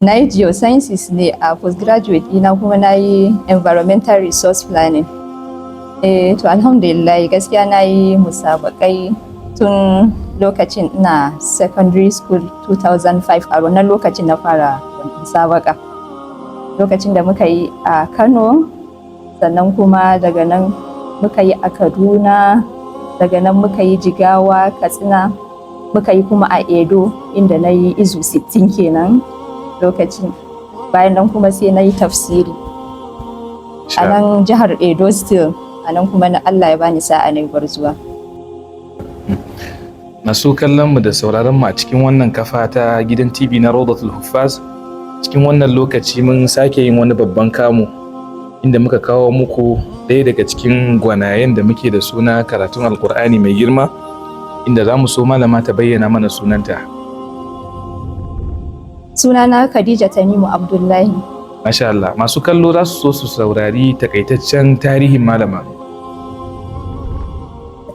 Na yi geosciences ne a postgraduate ɗina, kuma na yi environmental resource planning. Eh, to alhamdulillah, gaskiya na yi musabakai tun lokacin ina secondary school 2005. A wannan lokacin na fara musabaka. Lokacin da muka yi a Kano, sannan kuma daga nan muka yi a Kaduna, daga nan muka yi Jigawa, Katsina, muka yi kuma a Edo, inda na yi izu 60 kenan lokacin. Bayan nan kuma sai na yi tafsiri a nan jihar Edo still, a nan kuma na Allah ya bani sa'a na gwarzuwa. Masu kallon mu da sauraron mu a cikin wannan kafa ta gidan TV na Rawdatul Huffaz, cikin wannan lokaci mun sake yin wani babban kamu inda muka kawo muku ɗaya daga cikin gwanayen da muke da suna karatun Alkur'ani mai girma, inda za mu so malama ta bayyana mana sunanta. Sunana Khadija Tanimu Abdullahi. Masha Allah, masu kallo za su so su saurari takaitaccen tarihin malama.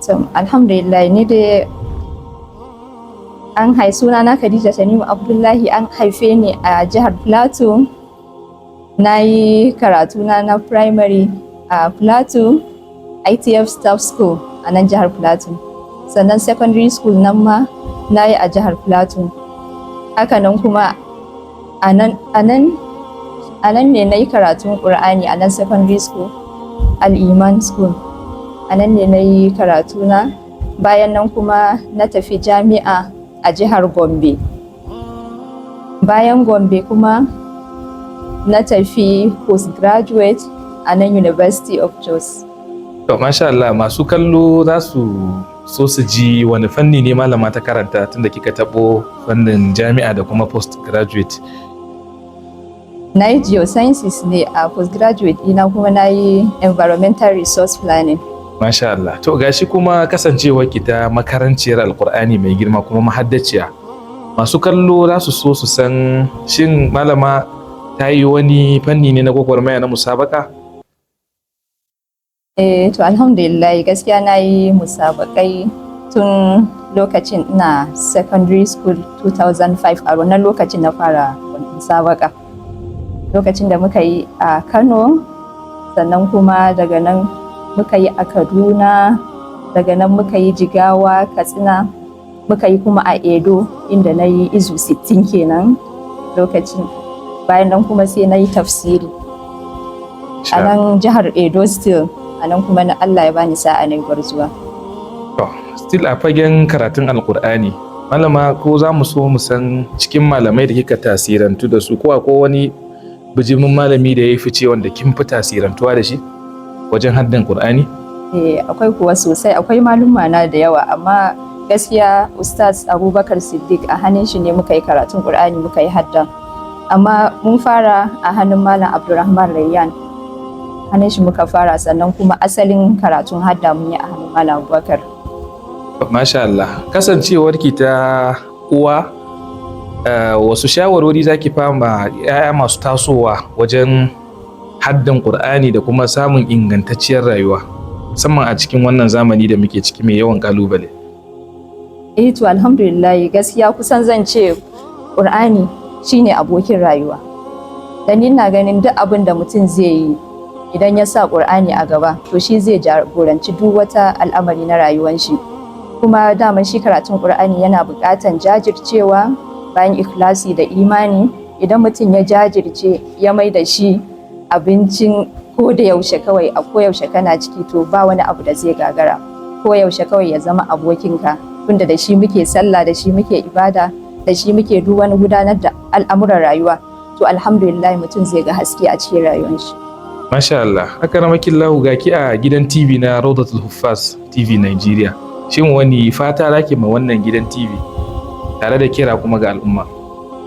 To, alhamdulillah, ni dai an sunana Khadija Tanimu Abdullahi, an haife ni a jihar Plateau. Na yi karatuna na primary a Plateau, ITF Staff School a nan jihar Plateau. Sannan secondary school nan ma na yi a jihar Plateau. Hakanan kuma a nan ne na yi karatun Ƙur'ani a nan secondary school, Al-Iman School. A nan ne na yi karatuna. Bayan nan kuma na tafi jami'a a jihar Gombe. Bayan Gombe kuma na tafi postgraduate a nan University of Jos. To, masha Allah, masu kallo za su so su ji wani fanni ne malama ta karanta, tunda kika taɓo fannin jami'a da kuma postgraduate. Na yi geosciences ne a postgraduate ɗina, kuma na yi environmental resource planning. Masha Allah. To, gashi kuma kasancewar ki ta makaranciyar Alkur'ani mai girma kuma mahaddaciya. Masu kallo za su so su san, shin malama ta yi wani fanni ne na gwagwarmaya na musabaka? Eh, to alhamdulillah, gaskiya na yi musabakai tun lokacin ina secondary school 2005. A wannan lokacin na fara musabaka. Lokacin da muka yi a Kano, sannan kuma daga nan muka yi a Kaduna, daga nan muka yi Jigawa, Katsina, muka yi kuma a Edo, inda na yi izu 60 kenan lokacin. Bayan nan kuma sai na yi tafsiri a nan jihar Edo still, a nan kuma na Allah ya bani sa'a na gwarzuwa. To, still a fagen karatun Alkur'ani, malama, ko za mu so mu san cikin malamai da kika tasirantu da su, ko akwai wani bijimin malami da ya fice wanda kin fi tasirantuwa da shi wajen haddan Qur'ani? Eh, akwai kuwa sosai, akwai malumma na da yawa, amma gaskiya Ustaz Abubakar Siddiq, a hannun shi ne muka yi karatun Qur'ani, muka yi hadda. Amma mun fara a hannun Malam Abdulrahman Rayyan. Hannun shi muka fara, sannan kuma asalin karatun hadda mun yi a hannun Malam Abubakar. Masha Allah. Kasancewarki ta uwa, wasu shawarwari zaki fama 'ya'ya masu tasowa wajen haddan Qur'ani da kuma samun ingantacciyar rayuwa, musamman a cikin wannan zamani da muke ciki mai yawan kalubale? Eh, to alhamdulillah, gaskiya kusan zan ce Qur'ani shine abokin rayuwa. Dan ina ganin duk abin da mutum zai yi, idan ya sa Qur'ani a gaba, to shi zai jagoranci duk wata al'amari na rayuwar shi. Kuma daman shi karatun Qur'ani yana buƙatan jajircewa bayan ikhlasi da imani. Idan mutum ya jajirce, ya mai da shi abincin ko da yaushe, kawai a koyaushe kana ciki, to ba wani abu da zai gagara. Ko yaushe kawai ya zama abokinka, tunda da shi muke sallah, da shi muke ibada, da shi muke duk wani gudanar da al'amuran rayuwa, to alhamdulillah mutum zai ga haske a cikin rayuwar shi. Masha Allah. Akramakallahu, ga ki a gidan TV na Rawdatul Huffaz TV Nigeria. Shin wani fata zaki ma wannan gidan TV tare da kira kuma ga al'umma?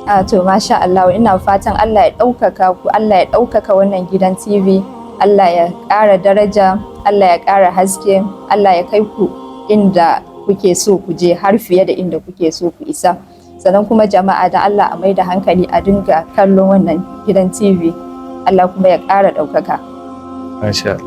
A to, masha Allah, ina fatan Allah ya ɗaukaka ku, Allah ya ɗaukaka wannan gidan TV, Allah ya ƙara daraja, Allah ya ƙara haske, Allah ya kai ku inda kuke so ku je, har fiye da inda kuke so ku isa. Sannan kuma jama'a, da Allah a mai da hankali a dinga kallon wannan gidan TV. Allah kuma ya ƙara ɗaukaka. Masha Allah.